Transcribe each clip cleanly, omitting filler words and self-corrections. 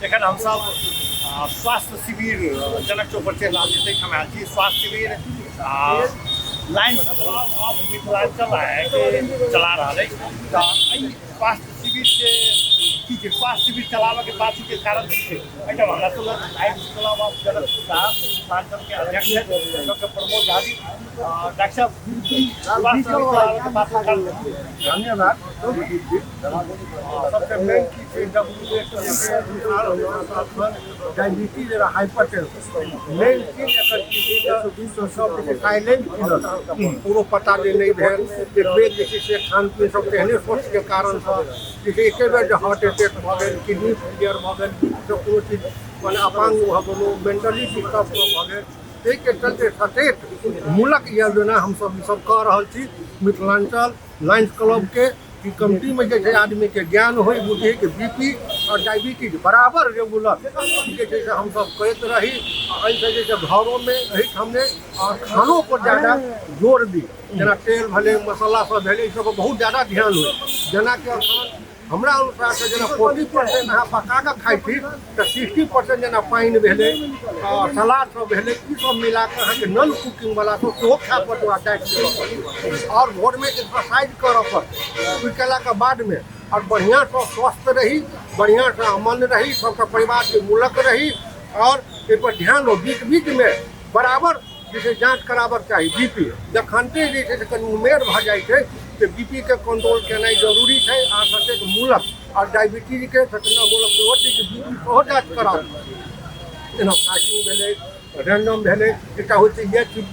एखन हमसब स्वास्थ्य शिविर जनक चौक पर चलि रहल छी, ताहिठाम आयल छी। स्वास्थ्य शिविर लायंस क्लब ऑफ मिथिलांचल अहाँके चला रहल अछि। तऽ एहि स्वास्थ्य शिविरके की छै, स्वास्थ्य शिविर चलाबऽके पाछूके कारण की छै, एहिठाम हमरा सब Lions club of Janakpur Dham मिथिलांचलके अध्यक्ष छथि डॉक्टर प्रमोद झा जी। डॉक्टर साहब, स्वास्थ्य शिविर चलाबऽके पाछू कारण की छै? धन्यवाद। सबसे मेन की छै, WHO के अनुसार हमरा डायबिटीज और हाइपरटेंशन मेन चीज एकर की छै तऽ सब जे छै साइलेंट किलर, कोनो पता जे नहि भेल। एक बेर जे छै से खान पीन सब तेहने स्वस्थ के कारणसँ जे छै एके बेर जे हार्ट अटैक भऽ गेल, किडनी फेलियर भऽ गेल, तऽ कोनो चीज मने अपांग भऽ गेलहुँ, मेंटली डिस्टर्ब भऽ गेल। ताहिके चलते सचेत मूलक योजना हमसब ईसब कऽ रहल छी मिथिलाञ्चल लायंस क्लबके, कि कमिटीमे जे छै आदमीके ज्ञान होइ, बुद्धि के बी पी आओर डायबिटीज बराबर रेगुलर जे छै से हमसब करैत रही। आ एहिसँ जे छै घरोमे एहिठाम नहि आओर खानोपर जादा जोर दी, जेना तेल भेलै, मसाला सब भेलै, ई सब बहुत जादा ध्यान होइ। जेनाकि एखन हमरा अनुसारसँ जेना 40% अहाँ पका कऽ खाइ छी तऽ 60% जेना पानि भेलै, सलाद सब भेलै, ई सब मिला कऽ अहाँके नॉन कुकिंगवला सब सेहो खाय पड़तै आ डाइट लेबऽ पड़तै आओर भोरमे एक्सरसाइज करऽ पड़तै। ओ केलाके बादमे आओर बढ़िआँसँ स्वस्थ रही, बढ़िआँसँ अमन रही, सबके परिवारके मूलक रही। आओर एहिपर ध्यान हो, बीच बीचमे बराबर जे छै जाँच कराबक चाही बी पी। जखनते जे छै से कनि उमेर भऽ जाइ छै तऽ बी पी के कंट्रोल केनाइ जरूरी छै आ सचेत मूलक आओर डायबिटीजके सचेतना मूलक सेहो छै कि बी पी सेहो जाँच कराउ। जेना फास्टिंग भेलै, रैंडम भेलै, एकटा होइ छै H B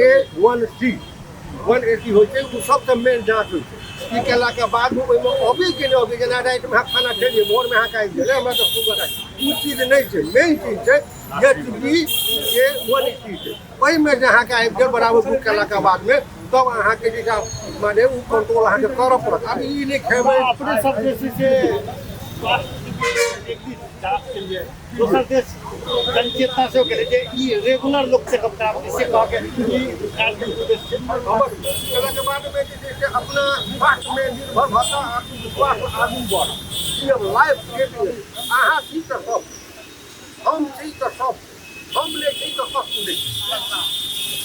A one C one A C होइ छै, ओ सबसँ मेन जाँच होइ छै। ई केलाके बाद ओहिमे अबै कि नहि अबै, जेना रातिमे अहाँ खाना खेलियै, भोरमे अहाँके आबि गेलै हमरा तऽ शुगर आबि, ओ चीज नहि छै। मेन चीज छै H B A one C छै, ओहिमे जे अहाँके आबि गेल बराबर बुक केलाके बादमे, तब अहाँके जे छै माने ओ कंट्रोल अहाँके करऽ पड़त। आब ई नहि खेबै। अपने सब जे छै से स्वास्थ्य शिविर एक दिन जाँच के लिए दोसर देश जनचेतना सेहो केले जे ई रेगुलर लोक चेकअप कराबऽ से कह के ई कार्यक्रम उद्देश्य छै। हमर केलाके बादमे जे छै से अपना स्वास्थ्यमे निर्भर भऽ कऽ आत्मविश्वास आगू बढ़। ई लाइफ के अहाँ छी तऽ सब, हम छी तऽ सब, हम नहि छी तऽ सब नहि।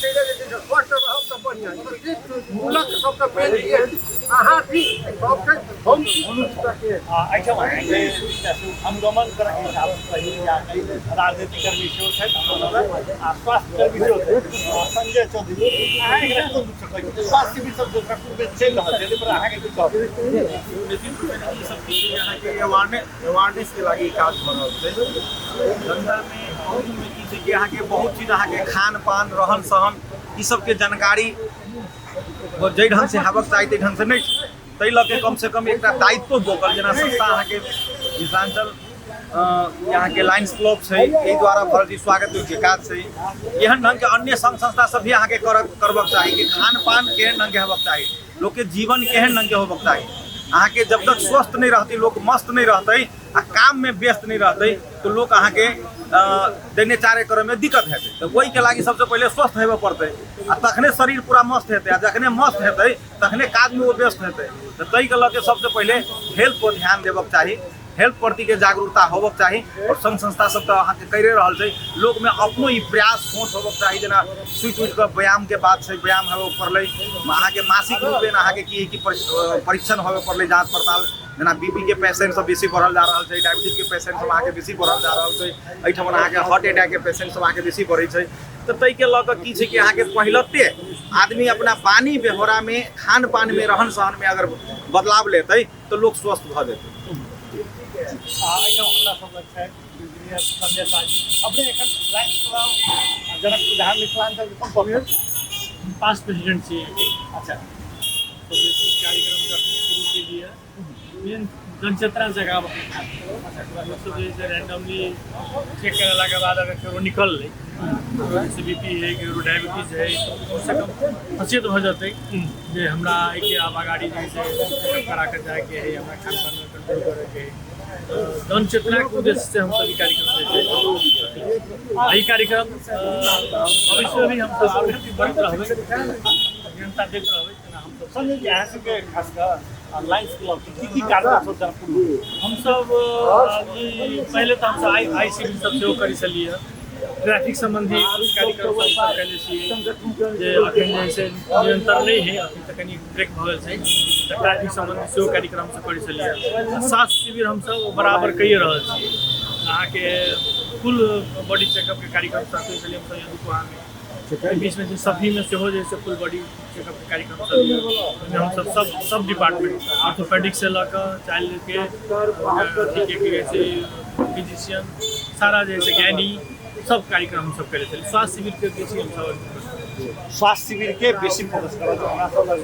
ताहि जे छै से स्वस्थ रहब तऽ बढ़िआँ। मूलक सबसँ मेन ई अछि, अहाँ छी सब छै, हम छी। एहिठाम अहाँके अनुगमन करऽके हिसाबसँ कही या कही राजनीतिक कर्मी सेहो छथि आ स्वास्थ्य कर्मी सेहो छथि संजय चौधरी, अहाँ एकरा कोन रूपसँ कहै छी? स्वास्थ्य शिविर सब जे जनकपुरमे चलि रहल छै, ताहि पर अहाँके की कहब? निश्चित रूपमे ई सब चीज अहाँके अवेयरनेस के लागि काज भऽ रहल छै जनतामे। अहूमे की छै कि अहाँके बहुत चीज अहाँके खान पान, रहन सहन, ई सबके जानकारी जाहि ढङ्गसँ हेबाक चाही ताहि ढङ्गसँ नहि छै। ताहि लऽ कऽ कमसँ कम एकटा दायित्व बोकल जेना संस्था अहाँके मिथिलाञ्चल अहाँके लायंस क्लब छै, एहि द्वारा भरल जी स्वागत योग्य काज छै। एहन ढङ्गके अन्य सङ्घ संस्था सब भी अहाँके करबक चाही कि खान पान केहन ढङ्गके हेबाक चाही, लोकके जीवन केहन ढङ्गके होबक चाही। अहाँके जब तक स्वस्थ नहि रहतै, लोक मस्त नहि रहतै आ काममे व्यस्त नहि रहतै तऽ लोक अहाँके दैन्यचार्य करैमे दिक्कत हेतै। तऽ ओहिके लागि सबसँ पहिले स्वस्थ हेबऽ पड़तै आ तखने शरीर पूरा मस्त हेतै आ जखने मस्त हेतै तखने काजमे ओ व्यस्त हेतै। तऽ ताहिके लऽ कऽ सबसँ पहिले हेल्थ पर ध्यान देबक चाही, हेल्थ प्रतिके जागरूकता होबक चाही। आओर संघ संस्था सब तऽ अहाँके करिए रहल छै, लोकमे अपनो ई प्रयास सोच होबक चाही। जेना सुति उठि कऽ व्यायामके बात छै, व्यायाम होबऽ पड़लै अहाँके मासिक रूपेण, अहाँके की कि परीक्षण होबऽ पड़लै, जाँच पड़ताल। जेना बी पी के पेशेंट सब बेसी बढ़ल जा रहल छै, डायबिटीजके पेशेंट सब अहाँके बेसी बढ़ल जा रहल छै, एहिठाम अहाँके हार्ट अटैकके पेशेंट सब अहाँके बेसी बढ़ै छै। तऽ ताहिके लऽ कऽ की छै कि अहाँके पहिलते आदमी अपना पानी बेहोरामे, खान पानमे, रहन सहनमे अगर बदलाव लेतै तऽ लोक स्वस्थ भऽ जेतै। आ एहिठाम हमरा सब लग छथि इंजीनियर संजय साह जी। अपने एखन लायंस क्लब जनकपुर धाम मिथिलाञ्चल के कोन पद पर? पास्ट प्रेसिडेंट छी। अच्छा। तो बेसी कार्यक्रम जखन शुरू केलियै, मेन जनचेतना जगाबऽके खातिर। लोक सब जे छै रैंडमली चेक करेलाके बाद अगर केकरो निकललै, जैसे बी पी है, केकरो डायबिटीज है, तऽ कमसँ कम सचेत भऽ जेतै जे हमरा एहिके आब अगाड़ी जे छै चेकअप करा कऽ जाइके है, हमरा खान पानमे कंट्रोल करैके है। तऽ जनचेतनाके उद्देश्यसँ हमसब ई कार्यक्रम जे छै, आ ई कार्यक्रम भविष्यमे भी हमसब आरो बढ़ैत रहबै, जनता दैत रहबै। जेना हमसब संजय जी, अहाँ सबके खास कऽ लायंस क्लब के की की कार्यक्रम सब जनकपुर में? हमसब ई पहिले तऽ हमसब आई आई शिविर सब सेहो करै छलियै ट्रैफिक सम्बन्धी कार्यक्रम सब कयने छियै जे अखन जे छै निरन्तर नहि है अखन तऽ कनि ब्रेक भऽ गेल छै तऽ ट्रैफिक सम्बन्धी सेहो कार्यक्रम सब करै छलियै आ स्वास्थ्य शिविर हमसब बराबर कइए रहल छियै अहाँके फुल बॉडी चेकअपके कार्यक्रम सब करै छलियै हमसब यदुकुहामे। एहि बीचमे जे सफीमे सेहो जे छै फुल बॉडी चेकअपके कार्यक्रम सब ओहिमे हमसब सब सब डिपार्टमेंट ऑर्थोपेडिकसँ लऽ कऽ चाइल्डके अथीके की कहै छै फिजिशियन सारा जे छै गायनी सब कार्यक्रम हमसब करै छलियै। स्वास्थ्य शिविरके बेसी हमसब स्वास्थ्य शिविरके बेसी फोकस करल छै। हमरा सब लग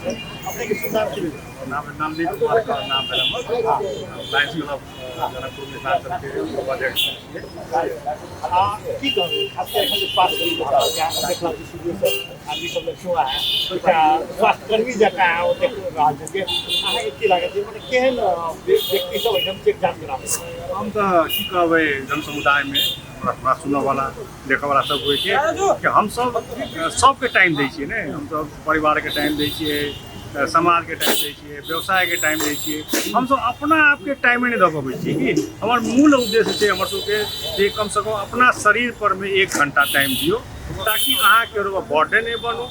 छै अपनेके शुभ नाम की भेल? नाम नंदित कुमार के नाम भेल हमर। लायंस क्लब जनकपुर मिथिलांचलके उपाध्यक्ष छियै। आ की कहबै, खास कर एखन जे स्वास्थ्य शिविर भऽ रहल छै, अहाँ देखलहुँ कि स्टूडियो से आदमी सब लग क्यों आया एकटा स्वास्थ्यकर्मी जकाँ ओ देख रहल छै जे अहाँके की लागत जे मने केहन व्यक्ति सब एहिठाम चेक जाँच कराबै छै? हम तऽ की कहबै, जन समुदायमे हमरा सुनऽवला देखऽवला सब होइ छै कि हमसब सबके टाइम दै छियै ने। हमसब परिवारके टाइम दै छियै, समाजके टाइम दै छियै, व्यवसायके टाइम दै छियै, हमसब अपना आपके टाइमे नहि दऽ पबै छियै। कि हमर मूल उद्देश्य छै हमर सबके जे कमसँ कम अपना शरीर परमे 1 घंटा टाइम दियौ, ताकि अहाँ केकरो बर्डन नहि बनू,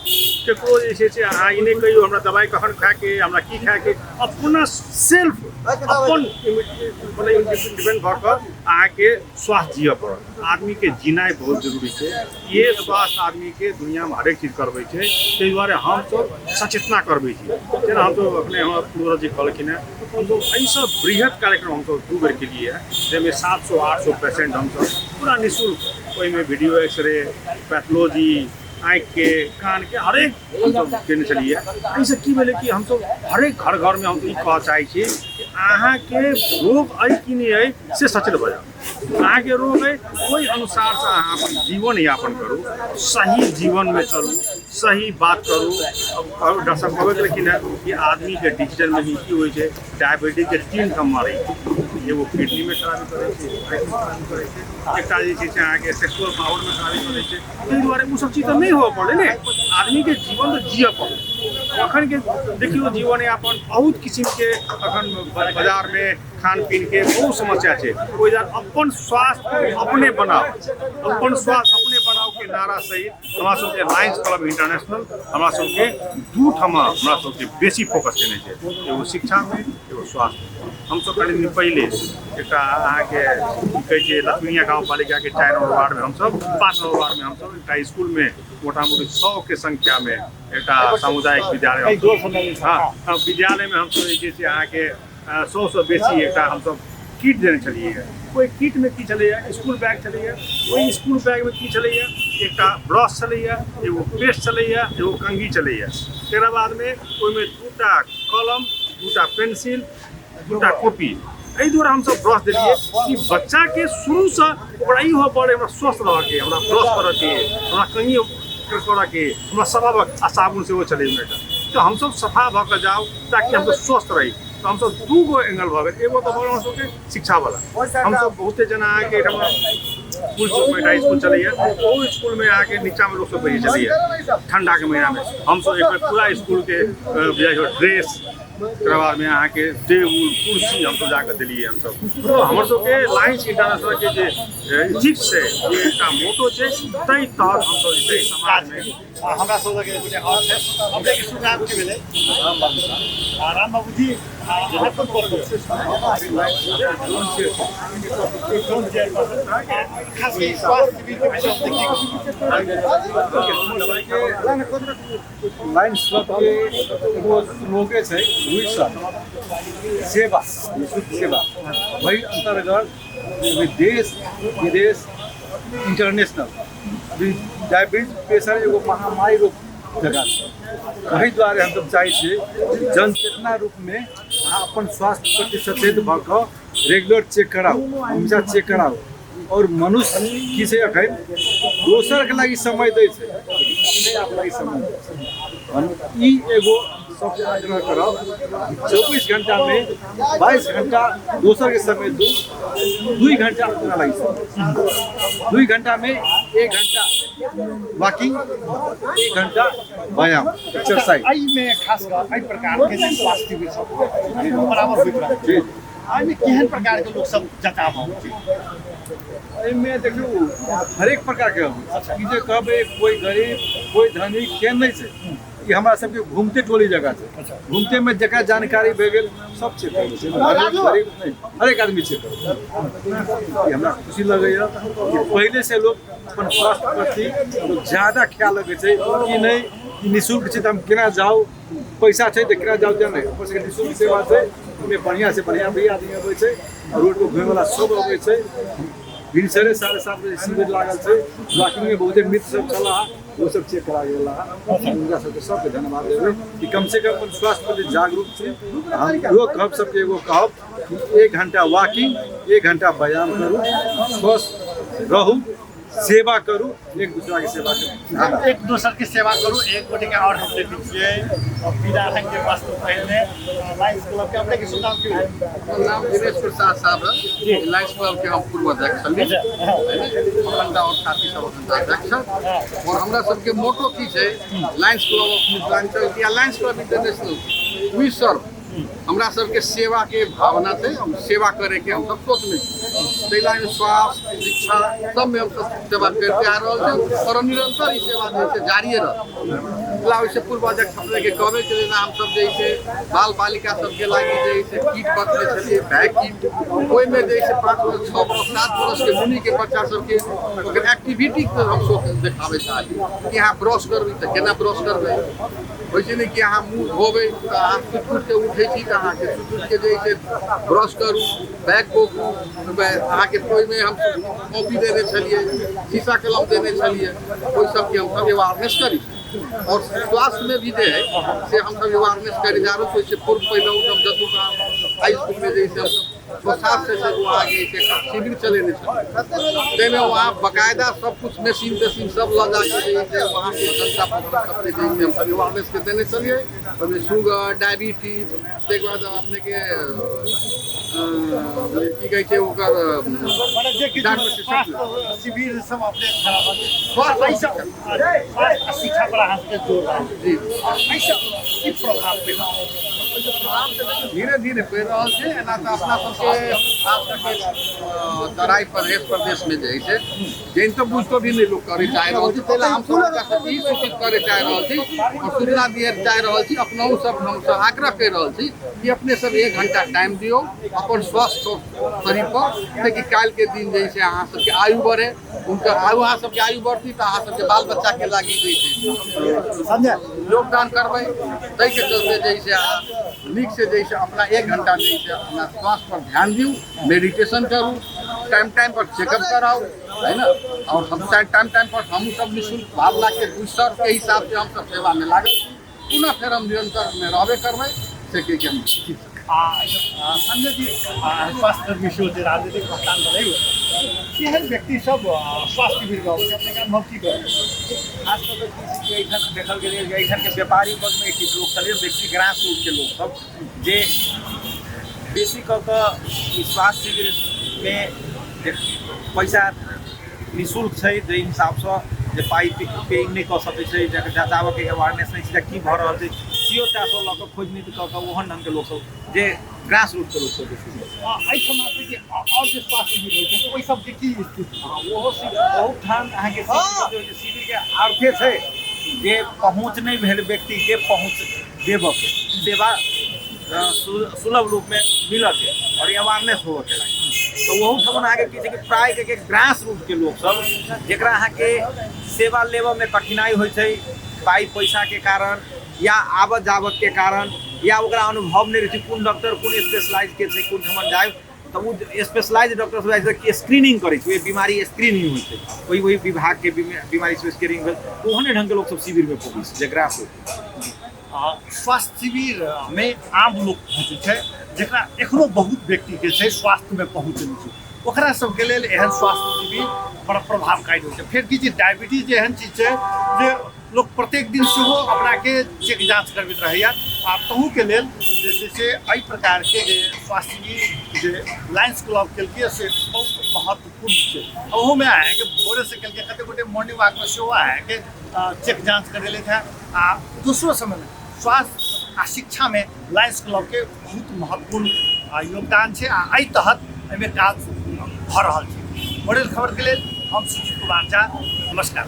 ककरो जे छै से अहाँ ई नहि कहियौ हमरा दबाइ कखन खायके, हमरा की खायके। अपना सेल्फ अपन मतलब इंडिपेंडेंट भऽ कऽ अहाँके स्वास्थ्य जियऽ पड़त। आदमीके जीनाइ बहुत जरूरी छै। ये स्वास्थ्य आदमीके दुनिआँमे हरेक चीज करबै छै। ताहि दुआरे हमसब सचेतना करबै छी। जेना हमसब अपने हमर पूर्वज जी कहलखिन हेँ, हमसब एहिसँ बृहत कार्यक्रम हमसब 2 बेर केलियै हेँ, जाहिमे 700-800 पेशेंट हमसब पूरा निःशुल्क ओहिमे वीडियो एक्सरे, पैथोलॉजी, आँखिके, कानके हरेक हमसब केने छलियै। एहिसँ की भेलै कि हमसब हरेक घर घरमे हमसब ई कहऽ चाहै छी कि अहाँके रोग अइ कि नहि अइ से सचेत भऽ जाउ। अहाँके रोग अइ ओहि अनुसारसँ अहाँ अपन जीवन यापन करू, सही जीवनमे चलू, सही बात करू। अब डॉक्टर साहब कहबे केलखिन हेँ कि आदमीके डिजिटलमे भी की होइ छै, डायबिटीजके 3 ठाम मारै छै। एगो किडनीमे खराबी करै छै, आँखिमे खराबी करै छै, एकटा जे छै से अहाँके सेक्सुअल पावरमे खराबी करै छै। ताहि दुआरे ओसब चीज तऽ नहि होबऽ पड़लै ने, आदमीके जीवन तऽ जियऽ पड़लै। अखनके देखियौ जीवन यापन बहुत किसिमके अखन बाजारमे खान पीनके बहुत समस्या छै। ओहि दुआरे अपन स्वास्थ्य अपने बनाउ, अपन स्वास्थ्य अपने बनाउ के नारा सहित हमरा सबके लायंस क्लब इंटरनेशनल हमरा सबके 2 ठमा हमरा सबके बेसी फोकस केने छै, एगो शिक्षामे, एगो स्वास्थ्य। हमसब कनि दिन पहिले एकटा अहाँके की कहै छै लक्ष्मीनिया गाँव पालिकाके 4 नम्बर वार्डमे हमसब 5 नम्बर वार्डमे हमसब एकटा इसकुलमे मोटामोटी 100 के संख्यामे एकटा सामुदायिक विद्यालय, हँ विद्यालयमे हमसब जे छै से अहाँके 100 सँ बेसी एकटा हमसब किट देने छलियै हँ। ओहि किटमे की छलैए, इसकुल बैग छलैए। ओहि इसकुल बैगमे की छलैए, एकटा ब्रश छलैए, एगो पेस्ट छलैए, एगो कंघी छलैए। तकरा बादमे ओहिमे 2टा कलम, 2टा पेंसिल, 2टा कॉपी। एहि दुआरे हमसब ब्रश देलियै कि बच्चाके शुरूसँ ओकरा ई होबऽ पड़ै हमरा स्वस्थ रहऽके, हमरा ब्रश करऽके, हमरा कंघी करऽके, हमरा सफा भऽ आ साबुन सेहो छलै ओहिमे एकटा। तऽ हमसब सफा भऽ कऽ जाउ ताकि हमसब स्वस्थ रही। तऽ हमसब 2 गो एंगल भऽ गेल, एगो तऽ भऽ गेल हमर सबके शिक्षावला। हमसब बहुते जना अहाँके एहिठाम इसकुल सबमे एकटा इसकुल चलैए, ओहू इसकुलमे अहाँके नीचाँमे लोकसब बैसै छलैए ठण्डाके महीनामे। हमसब एक बेर पूरा इसकुलके ड्रेस, तकर बादमे अहाँके टेबुल, कुर्सी हमसब जाकऽ देलियै हमसब। तऽ हमर सबके लायंस इंटरनेशनलके जे इथिक्स छै, जे एकटा मोटो छै, ताहि तहत हमसब जे छै समाजमे हमरा सब लग एगो आओर छै। अपनेके शुभ नाम की भेलै? राम बाबू। राम बाबू जी, अहाँ कोन पद पर छी? खास कऽ स्वास्थ्य शिविरके विषयमे की लायंस क्लबके एगो स्लोगे छै सेवा, निःशुल्क सेवा। वही अन्तर्गत देश विदेश इंटरनेशनल अभी डायबिटीज प्रेशर एगो महामारी रोग जगह छै। वही दुआरे हमसब चाहै छियै जनचेतना रूपमे अहाँ अपन स्वास्थ्य प्रति सचेत भऽ कऽ रेगुलर चेक कराउ, हमेशा चेक कराउ। और मनुष्य की छै अखन दोसरके लागि समय दै छै, अपने आप लागि समय दै छै। ई एगो सबसे आग्रह करब, 24 घंटा में 22 घंटा दोसर के समय दू, 2 घंटा अपना लागि समय। 2 घंटा में 1 घंटा वॉकिंग, 1 घंटा व्यायाम, एक्सरसाइज। एहिमे खास कऽ एहि प्रकारके जे स्वास्थ्य शिविर सब बराबर होइत रहै, एहिमे केहन प्रकारके लोक सब जचाव अबै छै? एहिमे देखियौ, हरेक प्रकारके अबै छै। ई जे कहबै कोइ गरीब, कोइ धनिक, केहन नहि छै। ई हमरा सबके घूमते टोली जगह छै। घूमते में जकरा जानकारी भए गेल, सब चेक करै छै। धनिक गरीब नहि, हरेक आदमी चेक करै छै। ई हमरा खुशी लगैया कि पहिले से लोग अपन स्वास्थ्य प्रति लोग ज्यादा ख्याल रखै छै कि नहि, कि निःशुल्क छै तऽ हम केना जाउ, पैसा छै तऽ केना जाउ। तेना नहि, अपन सबके निःशुल्क सेवा छै। ओहिमे बढ़िआँ से बढ़िआँ भी आदमी अबै छै, रोड पर घुमै वला सब अबै छै। भिनसरे 7:30 बजे शिविर लागल छै। वॉकिंग में बहुते मित्र सब छलाह, ओ सब चेक करा गेला। हुनका सबके सबके धन्यवाद देबै कि कम से कम अपन स्वास्थ्य प्रति जागरूक छै। हम इहो कहब, सबके एगो कहब कि 1 घंटा वॉकिंग, 1 घंटा व्यायाम करू, स्वस्थ रहू, सेवा करू, एक दूसरा के सेवा करू। एक दोसर के सेवा करू। एक गोटे के और हम देखै छियै पीला रंग के वस्त्र पहिरने, लायंस क्लब के। अपने के शुभ नाम की भेल? नाम दिनेश प्रसाद साहब है। लायंस क्लब के हम पूर्व अध्यक्ष छलियै अखन और साथी सब अखन अध्यक्ष छथि। और हमरा सबके मोटो की छै लायंस क्लब ऑफ मिथिलांचल के या लायंस क्लब इंटरनेशनल, वी सर्व। हमरा सबके सेवा के भावना छै। हम सेवा करे के हम सब सोच में छी। ताहि लाइन स्वास्थ्य, शिक्षा सबमे हम सब सेवा करते आ रहल छी और निरंतर ई सेवा जे छै जारिए रहत। ओहिसँ पूर्व अध्यक्ष अपनेके कहबे केलै ने, हमसब जे छै बाल बालिका सबके लागि जे छै किट बँटने छलियै, बैग किट। ओहिमे जे छै 5 वर्ष, 6 वर्ष, 7 वर्षके मुनिके बच्चा सबके ओकर एक्टिविटी हम सोच देखाबै चाही कि अहाँ ब्रश करबै तऽ केना ब्रश करबै। होइ छै ने कि अहाँ मुँह धोबै तऽ अहाँ सुति उठि कऽ उठै छी तऽ अहाँके सुति उठि कऽ जे छै ब्रश करू, बैग पोखू। अहाँके ओहिमे हम कॉपी देने छलियै, शीशा कलम देने छलियै। ओहि सबके हमसब अवेयरनेस करी और स्वास्थ्य में भी जे है से हमसब अवेयरनेस करे जा रहल छी। ओहिसँ पूर्व पहिले हम जतुका हाई स्कूल में जे है हमसब 6-7 से वहाँ जे छै शिविर चलेने छलियै। ताहिमे वहाँ बकायदा सब कुछ मशीन तशीन सब लऽ जाके जे छै वहाँके जनता पब्लिक सबके जे छै हमसब अवेयरनेस के देने छलियै। ओहिमे शुगर, डायबिटीज, ताहिके बाद अपनेके की कहै छै ओकर मने जे किछु डाक्टर स्वास्थ्य शिविर सब अपने स्वास्थ्य एहि सब स्वास्थ्य आ शिक्षा पर अहाँ सबके जोर रहल एहि सब की प्रभाव पड़ि धीरे धीरे पड़ि रहल छै। एना तऽ अपना सबके खास करके तराई प्रदेश प्रदेशमे जे छै जानितो बुझतो भी नहि लोक करै चाहि रहल छै। ताहि लए हमसब हुनका सबके ई सूचित करै चाहि रहल छी और सूचना दिअ चाहि रहल छी। अपनहु सब हमसब आग्रह करि रहल छी कि अपने सब 1 घंटा टाइम दियौ अपन स्वस्थ शरीर पर, ताकि काल्हिके दिन जे छै अहाँ सबके आयु बढ़े। हुनकर आयु, अहाँ सबके आयु बढ़ती तऽ अहाँ सबके बाल बच्चाके लागि जे छै संजय योगदान करबै। ताहिके चलते जे छै अहाँ नीकसँ जे छै अपना 1 घंटा जे छै अपना स्वास्थ्य पर ध्यान दियौ, मेडिटेशन करू, टाइम टाइम पर चेकअप कराउ, है ना? और हम टाइम टाइम पर हमहूँ सब निःशुल्क भावनाके के हिसाबसँ हमसब सेवामे लागल छी। पुनः फेर हम निरंतरमे रहबे करबै से के हम आ आ, संजय जी, स्वास्थ्य सेहो जे राजनीतिक प्रस्थान भेलै, केहन व्यक्ति सब स्वास्थ्य शिविर मे अबै छै? अपने के अनुभव की कहै? खास कऽ के की छै कि एहिठाम देखल गेलै जे एहिठामके व्यापारी वर्गमे किछु लोक छलै, बेसी ग्रास रूटके लोकसभ जे बेसी कऽ कऽ ई स्वास्थ्य शिविरमे जे पैसा निःशुल्क छै, जाहि हिसाबसँ जे पाइ पेइंग नहि कऽ सकै छै, जकर जँचाबऽके अवेयरनेस नहि छै जे की भऽ रहल छै, सीओ टा लऽ कऽ खोज नीति कऽ कऽ ओहन ढङ्गके लोकसभ जे ग्रास रूटके लोकसभ बेसी छै। एहिठाम कि आओर जे स्वास्थ्य शिविर होइ छै, ओहि सबके की स्थिति? हँ, ओहो शिविर बहुत ठाम अहाँके शिविर जे होइ छै, शिविरके अर्थे छै जे पहुँच नहि भेल व्यक्तिके पहुँच देबऽके, सेवा सुलभ रूपमे मिलऽके आओर अवेयरनेस होबऽके लागि। तऽ ओहू ठाम अहाँके की छै कि प्राय के ग्रास रूटके लोकसभ जकरा अहाँके सेवा लेबऽमे कठिनाइ होइ छै, पाइ पैसाके कारण या आवत जावतके कारण या ओकरा अनुभव नहि रहै छै कोन डॉक्टर कोन स्पेशलाइजके छै, कोन ठमन जाय, तऽ ओ स्पेशलाइज डॉक्टर सब जाइ छै, स्क्रीनिंग करै छै। ओहि बीमारी स्क्रीनिंग होइ छै, ओहि ओहि विभागके बीमारी सब स्क्रीनिंग भेल। ओहने ढङ्गके लोकसब शिविरमे पहुँचै छै जकरा से स्वास्थ्य शिविरमे आम लोक पहुँचै छै, जकरा एखनो बहुत व्यक्तिके छै स्वास्थ्यमे पहुँच नहि छै, ओकरा सबके लेल एहन स्वास्थ्य शिविर बड़ा प्रभावकारी होइ छै। फेर की छै, डायबिटीज एहन चीज छै जे लोक प्रत्येक दिन सेहो अपनाके चेक जाँच करबैत रहैए। आ तहूके लेल जे छै से एहि प्रकारके जे स्वास्थ्य शिविर जे लायंस क्लब केलकै से बहुत महत्वपूर्ण छै। ओहोमे अहाँके भोरेसँ केलकै, कतेक गोटे मॉर्निंग वॉकमे सेहो अहाँके चेक जाँच करेलथि हेँ। आ दोसरो समयमे स्वास्थ्य आ शिक्षामे लायंस क्लबके बहुत महत्वपूर्ण योगदान छै आ एहि तहत एहिमे काज भऽ रहल छै। मॉडल खबरके लेल हम सुजीत कुमार झा, नमस्कार।